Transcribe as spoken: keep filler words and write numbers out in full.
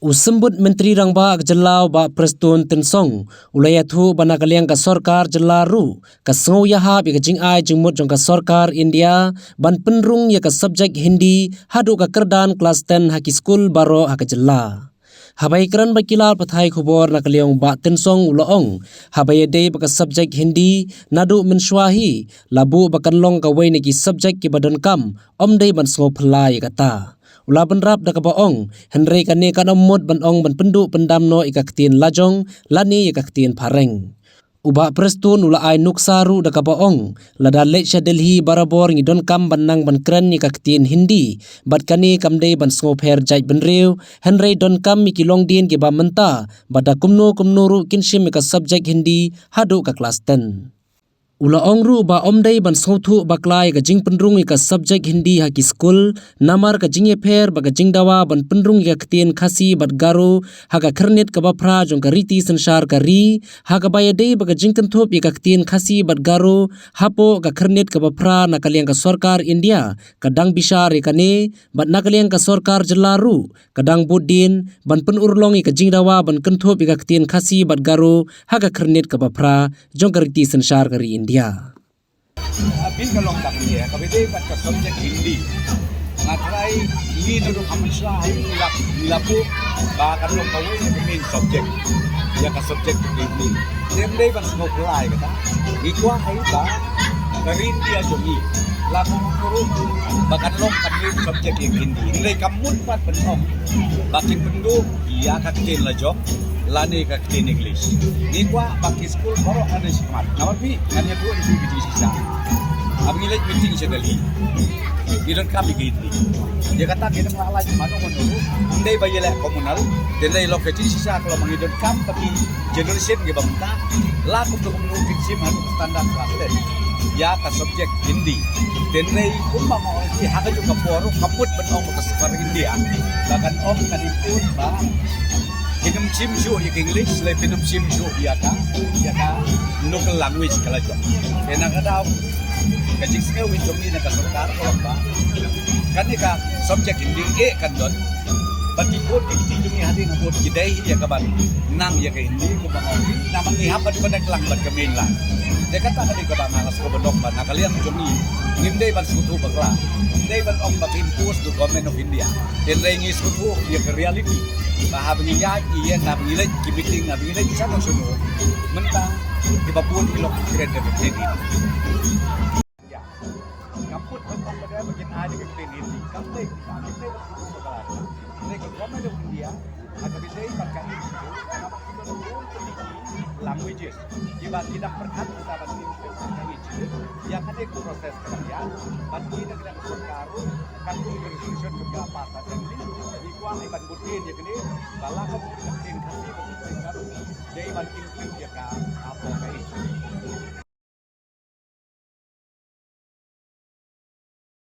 U Symbud Myntri Rangbah ka jylla u Bah Prestone Tynsong u la ïathuh ba na ka liang ka sorkar jylla ruh ka sngew ïahap ïa ka jingai jingmut jong ka sorkar India ban pynrung ïa ka subject Hindi haduh ka kyrdan klas ten ha ki skul baroh ha ka jylla. Haba ïakren bad ki lad pathai khubor na ka liang u Bah Tynsong u la ong, haba ïadei bad ka subject Hindi naduh mynshuwa hi la buh ba kan long kawei na ki subject kiba donkam, ym dei ban sngew phylla ïa kata. U la bynrap da kaba ong, hynrei kane kan ym mut ban ong ban pynduh pyndam noh ïa ka ktien lajong lane ïa ka ktien phareng. U Bah Prestone u la ai nuksa ruh da kaba ong, lada leit sha Delhi barabor ngi donkam ban nang ban kren ïa ka ktien Hindi, bad kane kam dei ban sngewpher jaitbynriew, hynrei donkam ïa ki longdien kiba mynta, bad da kumno kumno ruh kin shim ïa ka subject Hindi haduh ka klas ten. U la ong ruh ba ym dei ban sngewthuh bakla ïa ka jingpynrung ïa ka subject Hindi ha ki skul, namar ka jingïapher bad ka jingdawa ban pynrung ïa ka ktien Khasi bad Garo ha ka khyrnit kaba phra jong ka riti synshar ka ri, ha kaba ïadei bad ka jingkynthup ïa ka ktien Khasi bad Garo hapoh ka khyrnit kaba phra na ka liang ka sorkar India ka dang bishar ïa kane, bad na ka liang ka sorkar jylla ruh ka dang bud dien ban pynurlong ïa ka jingdawa ban kynthup ïa ka ktien Khasi bad Garo ha ka khyrnit kaba phra jong ka riti synshar ka ri India. Abin ka long ka ktien kaba dei bad ka subject Hindi. Nga trai ni na ruh ka mynshuwa hi ngi la, ngi la buh ba kan long kawei na ka main subject. Ïa ka subject Hindi. Te ym dei ban sngewphylla ïa kata. Ngi kwah hi ba ka ri India jong ngi la kum ruh ba kan long ka main subject ïa Hindi. Hynrei kam mut pat ban ong ba kin pynduh ïa ka ktien lajong lane ka ktien English. Ngi kwah ba ki skul baroh kan dei shakhmat. Namar phi, ngan ïathuh ïa phi ka jingshisha. Haba ngi leit meeting sha Delhi, ngi donkam ïa ka Hindi. Ïa kata ki dang lah lait mano mano ruh, ym dei ba ïaleh communal. Te ym dei, long ka jingshisha ka long ba ngi donkam ba ki generation kiba mynta la kumno kumno kin shim haduh standard class ten ïa ka subject Hindi. Te ym dei, kumba ma ong ki, ha kajuh ka por ruh kam mut ban ong ba ka sorkar India ba kan ong, kan impose ba phin ym shim shuh ïa ka English, lane phin ym shim shuh ïa ka, ïa ka local language ka lajong. Te na ka daw ka jingsngew jong ngi na ka sorkar ka long ba kane ka subject Hindi eh kan don. Bad ki khun ki kti jong ngi hadien habud ki dei hi ïa kaban nang ïa ka Hindi kumba nga ong, namar ngi hap ban connect lang bad ka mainland. Te kata ka dei kaba nga la sngewbha ban ong ba na ka liang jong ngi ngim dei ban sngewthuh bakla, ngim dei ban ong ba ka impose ka Government of India. Hynrei ngi sngewthuh ïa ka reality ba haba ngi ïaid ngi ïeng, haba ngi leit ki meeting, haba ngi leit shano shano, mynta kiba bun ki long ki kren da ka ktien Hindi. Ïa, kam mut ban ong ba dei ba kin ai da ka ktien Hindi, kam dei, kam dei ba kin ong bakla. Hynrei ka Government of India ha kaba ïadei bad ka English, namar ki don bun tylli ki languages kiba ki dang pyrkhat mynta ban kin ïa kane ka process ka dang ïa, bad ki dang, ka dang sorkar ruh katkum ka resolution kaba pass ha Assembly, ngi kwah ban bud dien ïa kane ba la ka bud ka ktien Khasi bad ka ktien Garo dei ban include